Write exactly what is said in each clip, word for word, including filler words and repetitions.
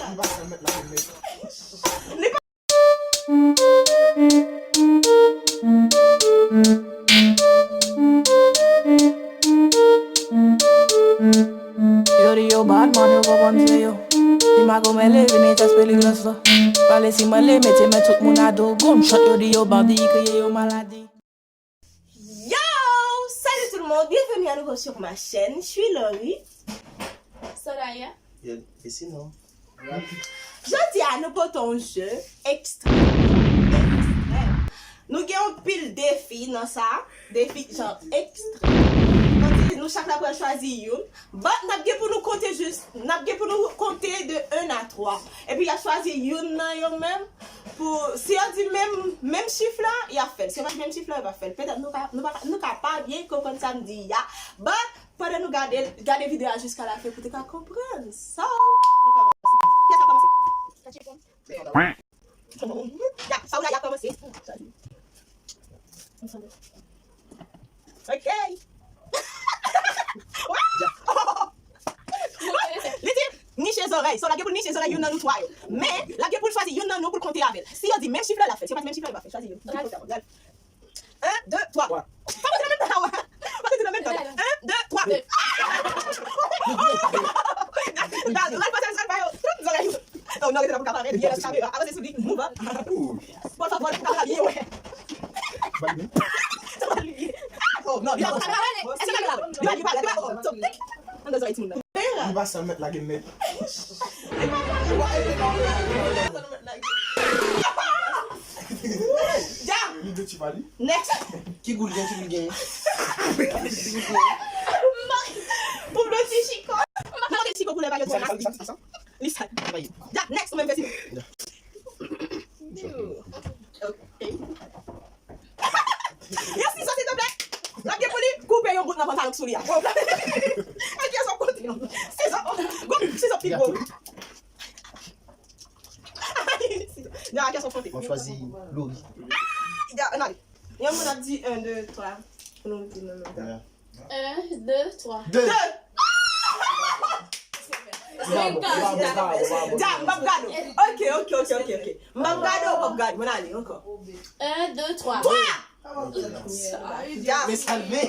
Li pa janm mèt la, li mèt. Yo di yo bad man, yo konprann se yo. Li makomèl, li vini tès peligrans la. Pale si mwen li mete men tout moun a do. Gunshot, yo di yo bandi, kriye yo maladi. Yo! Salut tout le monde, bienvenue à nouveau sur ma chaîne. Je suis Laurie. Soraya. Yo, e sinon? Jodi a, nou pote yon jeu ekstrèm. Ekstrèm. Nou gen yon pil defi nan sa. Defi jan ekstrèm. Kote nou chak la pral chwazi youn. But, n ap gen pou nou konte jis, n ap gen pou nou konte de un à trois. Epi y ap chwazi youn nan yo menm. Pou, si yo di menm, menm chif la, y ap fè l. Si yo pa di menm chif la, yo pa fè l. Petèt nou ka, nou pa, nou ka pa byen konprann sa m di a. But, pandan nou gade l, gade videyo a jiska la fen pou te ka konprann. So, nou ka kòmanse. Kiyès k ap kòmanse? Ya, Paola, y ap kòmanse. Ok. Li di, niche zòrèy. So, l ap gen pou l niche zòrèy youn nan nou twa yo. Men, l ap gen pou l chwazi youn nan nou pou l konte avè l. Si yo di menm chif la, l ap fè l. Si yo pa di menm chif la, li pa fè l. Chwazi youn. Gade. Un, deux, trois. Twa. Fò w di nan menm tan, wè. Fò w di nan menm tan. Un, deux, trois. Deux. Gade, l al pase l, l al ba yo tout zòrèy yo. Oh, non, rete la pou kapab byen nan kamera. Avanse sou li, move. Por favor, pou kapab byen wè. Oh, non, li pa pou kapab. Èske kamera la? Li pa, li pa, li pa. Oh, so, tik. Ann nan zòrèy timoun nan. Li pa sèl mèt lage mèt. Ja. Li de ti pa li. Next. Ki gou l gen, ki gou l gen? Pou blo ti chiko. Mwen gen chiko pou lè pa yo. Li sal. Ja, next, ou menm fè sinon. Ok. Yon sizo, silteplè. L ap gen pou li koupe yon bout nan pantalon k sou li a. Ak yon sòt kote. Sizo. Gwo sizo pi gwo. Sizo. Nan, ak yon sòt kote. Mwen chwazi Lori. Ya, ann ale. Yon moun ap di un, deux, trois. Pou nou di nan menm tan. Un, deux, trois. Deux. Deux. Bravo, bravo, bravo, bravo. Ja, m p ap gade w. Ok, ok, ok, ok, ok. M p ap gade w, m p ap gade w. Ann ale, ankò. Un, deux, trois. Trois! Ja. Men sa l vle.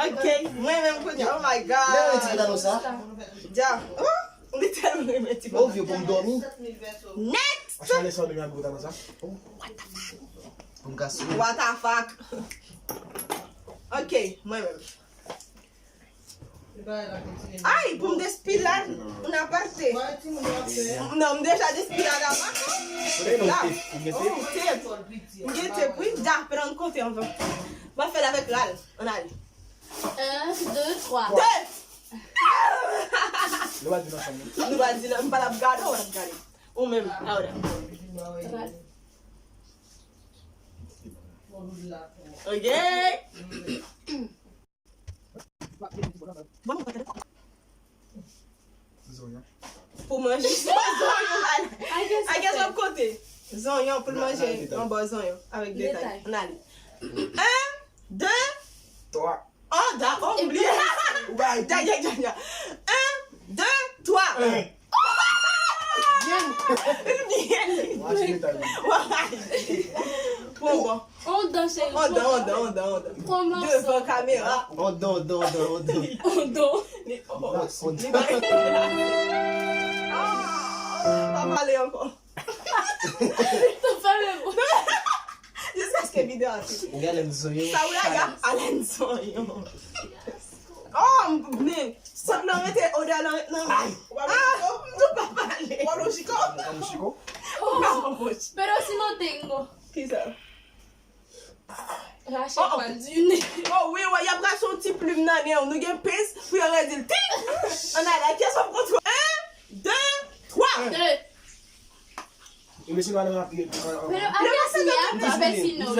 Ok, mwen menm kounye a. Oh my God. Lè mwen di nan sa. Ja. Oh, li tèlman renmen ti. Bon, vye pou m dòmi. Next! Achale sa w de mè a gwo nan sa. What the fuck? Pou m ka sou. What the fuck? Ok, mwen menm. Ay, pou m despile la, n a pase. Non, m deja despile la, la. La. Oh, tep. M gen tep, wi. Ja, pran konte anvan. Mwen fè l avèk ral. Ann ale. Un, deux, trois. Deux! Nou va di l ansanm, non? Nou va di l, m pa l ap gade, w ap gade. Ou menm, a w la. Ral. Ok. Bon, mwen pa tande. Zonyon. Pou manje. Zonyon, ale. I guess w ap konte. Zonyon, pou l manje. Yon bò zonyon. Avèk detay. Ann ale. Un, deux, trois. Oh, da, oh, m bliye. Ou bay. Ja, ja, ja, ja. Un, deux, trois. Un. Byen. Byen. Mwen achte detay, wi. Wè. Bon, bon. On dan, cheri. On dan, on dan, on dan, on dan. Kòman sa? Devan kamera. On dan, on dan, on dan, on dan. On dan. Li, oh, oh. On dan. Li pa. Ah, pa pale ankò. Tou fèmen bouch. Jiskaske videyo a fini. Ou gen alèn zonyon. Sa ou la, y ap alèn zonyon. Oh, men, sant lan rete, odè lan ret nan. Ay. Ah, nou pa pale. Ou pa wè chiko? Ou pa wè chiko? Oh, pero si no tengo. Kisa? Rache pral di ne. Oh, wi, wi, y ap rache yon ti plim nan nen w. Nou gen pens pou yo redi l. Ting! Ann ale, kiyès w ap kontwole? Un, deux, trois. Deux. E mesye nou ale rapid. Pero a mesye a, a mesye nou.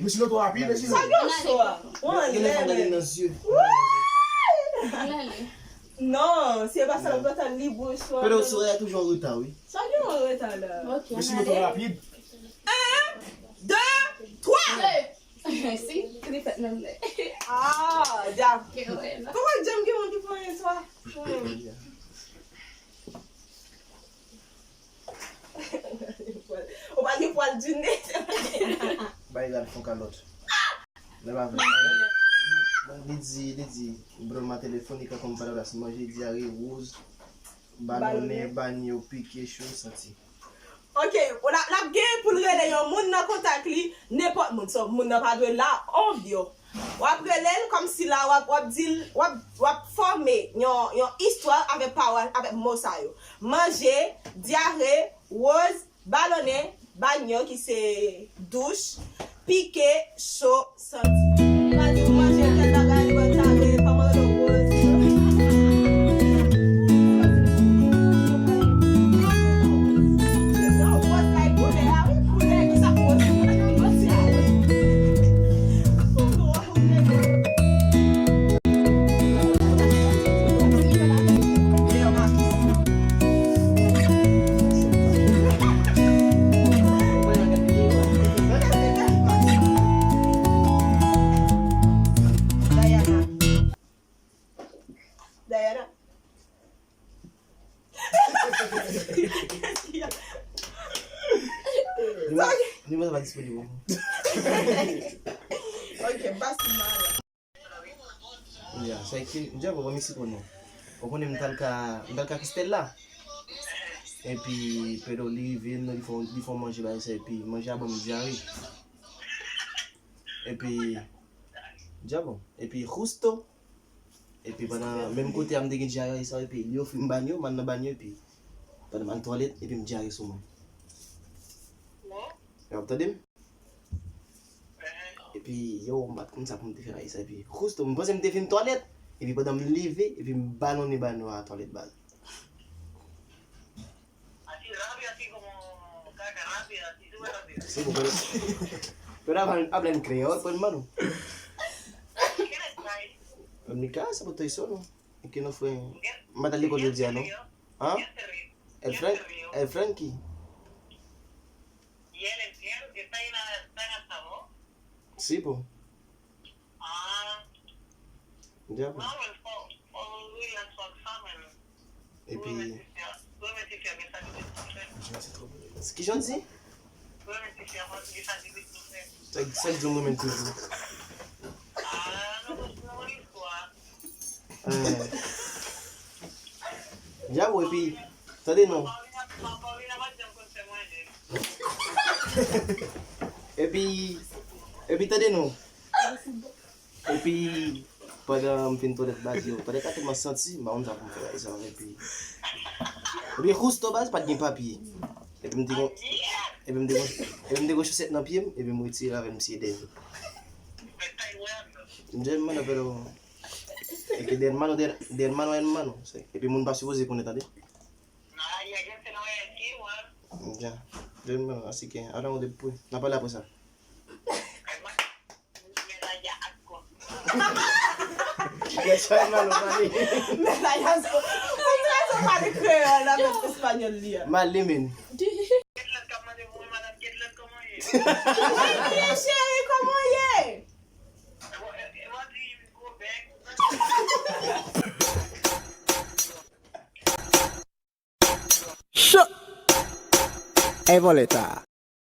Mesye nou twò rapid, mesye nou. Sa gen sou a. Gen lè fò gade nan zye. Non, se pa sa, l ap kontan li bouch. Pero Soraya toujou an reta, wi. Sa gen an reta la. Ok. Mesye nou twò rapid. Un, deux, trois. Deux. Si, li fèt menm lè. Ah, ja. Kòman jan m gen moun ki fè yon istwa? Hmm. Bay rad fon kalòt. Lè pa vle. Li di, li di, broma telefónica con palabras manje, dyare, woz, balonnen, banyo, pike, cho, santi. Ok, w ap, l ap gen pou l rele yon moun nan kontak li, nenpòt moun. So, moun nan pa dwe la, obvio. W ap rele l kòmsi la, w ap, w ap di l, w ap, w ap fòme yon, yon istwa avèk pawòl, avèk mo sa yo. Manje, dyare, woz, balonnen, banyo ki se douch, pike, cho, santi. Li pa di w manje tèl bagay, bon, sa vle, kòman yo woz. Non, woz la, e koulè a, wi, koulè, ki sa woz? Woz la, woz. Diana. Diana. Nimewo, nimewo sa pa disponib ankò. Ok, m pa si mal. Ya, sa ki, m di ankò, ban m sitwon non. Ou konnen m t al ka, m t al ka Christelle la. Epi, Pedro, li rive, li fè, li fè manje bagay sa, epi manje a ban m dyare. Epi, djabon. Epi, justo. Epi, pandan, menm kote a, m te gen dyare sa, epi, li ofri m banyo, m al nan banyo, epi, pandan m al twalèt, epi m dyare sou mwen. Yo ap tande m? Epi, yo, m pa t konn sa pou m te fè avè sa, epi, justo, m panse m te fin twalèt, epi, pandan m leve, epi, m balonnen banyo a twalèt baz. Se pou mwen. Pero hablan, hablan creol, pues, hermano. Nica, esa por eso, ¿no? Es que no fue. Mata le con Luciano. ¿Ah? El Frank, el Frankie. Sí, po. Djabon. Epi, kijan di? Sa, sa di m renmen toujou. Eh. Djabon, epi, tande non. Epi, epi tande non. Epi, pandan m fin twalèt baz yo, twalèt la tèlman santi, m pa konn sa pou m fè avè sa, epi, epi justo baz, pa t gen papye. Epi m te gon, epi m te gon, epi m te gon chosèt nan pye m, epi m retire l avè m siye dèyè. M di, hermano, pero, es que de hermano, de, de hermano a hermano. Epi moun pa sipoze konnen, tande. Ya. Dèyè m, así que hablamos después. N a pale apre sa. Yes, hermano, pale. Mezaya, ou trè pale kreyòl avèk espanyòl li a. Mal li menm. Bien, chéri, kòman w ye? Cho! Ey, vòlè sa.